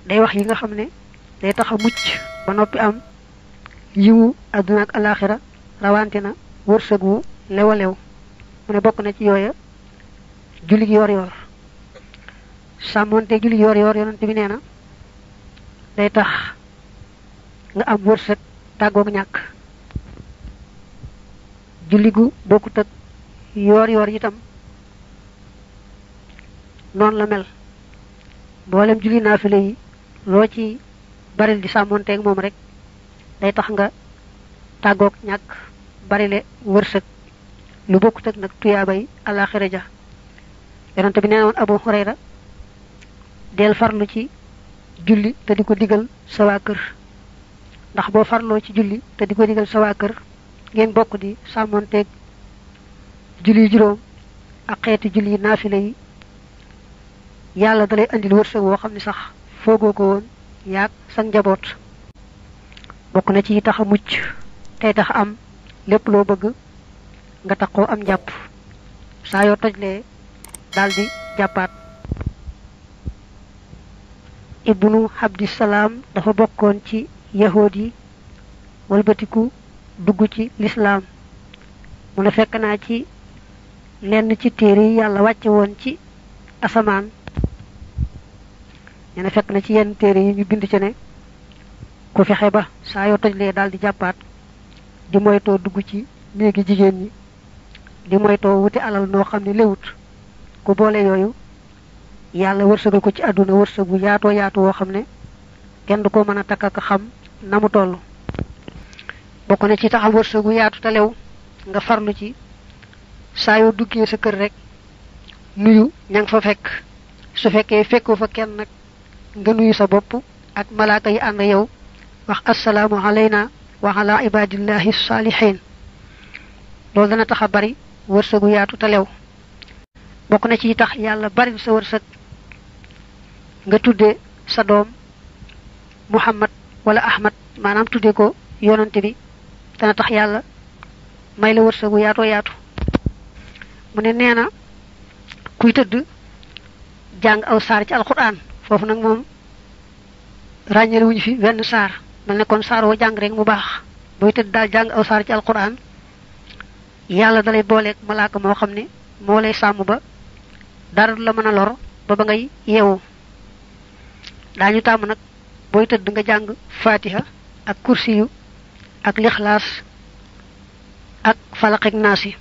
day wax yi nga xam ne day tax a mucc ba noppi am yiwu àdduna ak alaxira rawante na wërsëg wu lew a lew mu ne bokk na ci yooya julli gi yor yor sàmmonte julli gi yor yor yonent bi nee na day tax nga am wërsëg tàggoog ñàkk julli gu bokkut ak yor yor itam noonu la mel mboolem julli naafile yi loo ci baril di sàmmonteeg moom rek day tax nga tàggoog ñàkk barile wërsëg lu bokkut ak nag tuyaabay alaxira ja yonent bi nee na woon Abu Hurayra del farlu ci julli te di ko digal sa waa kër ndax boo farloo ci julli te di ko digal sa waa kër ngeen bokk di sàmmonteeg julli juróom ak xeeti julli naafile yi yàlla dalay andil wërsëg woo xam ne sax foogoo ko woon yaag sa njaboot bokk na ci tax a mucc tey tax am lépp loo bëgg nga taxoo am jàpp saa yoo tojlee daldi jàppaat ibnu abdissalaam dafa bokkoon ci yahood yi walbatiku dugg ci lislaam mu ne fekk naa ci lenn ci téere yi yàlla wàcce woon ci asamaan ñene fekk na ci yenn téere yi ñu bind ci ne ku fexe ba saa yoo tojlee daal di jàppaat di moytoo dugg ci néegi jigéen ñi di moytoo wuti alal noo xam ne léwut ku boole yooyu yàlla wërsëgal ko ci àdduna wërsëg bu yaatoo yaatu woo xam ne kenn du ko mën a takk ak xam na mu toll bokk na ci taxal wërsëgu yaatu te lew nga farlu ci saa yoo duggee sa kër rek nuyu ña nga fa fekk su fekkee fekkoo fa kenn nag nga nuyu sa bopp ak malaaka yi ànd yow wax assalaamu alayna wa ala ibadillahi salihin loolu dana tax a bari wërsëgu yaatu te lew bokk na ci tax yàlla bari sa wërsëg nga tudde sa doom Muhammad wala Ahmad maanaam tudde ko yonante bi dana tax yàlla may la wërsëgu yaatoo yaatu mu ne nee na kuy tëdd jàng aw saar ci alquran foofu nag moom ràññale wuñu fi wenn saar mel ne kon saar woo jàng rek mu baax booy tëdd daal jàng aw saar ci alquran yàlla dalay booleeg malaaka moo xam ne moo lay sàmm ba dara du la mën a lor ba ba ngay yeewu daañu tàmm nag booy tëdd nga jàng fatiha ak kursiyu ak lixlaas ak falaq ak naasi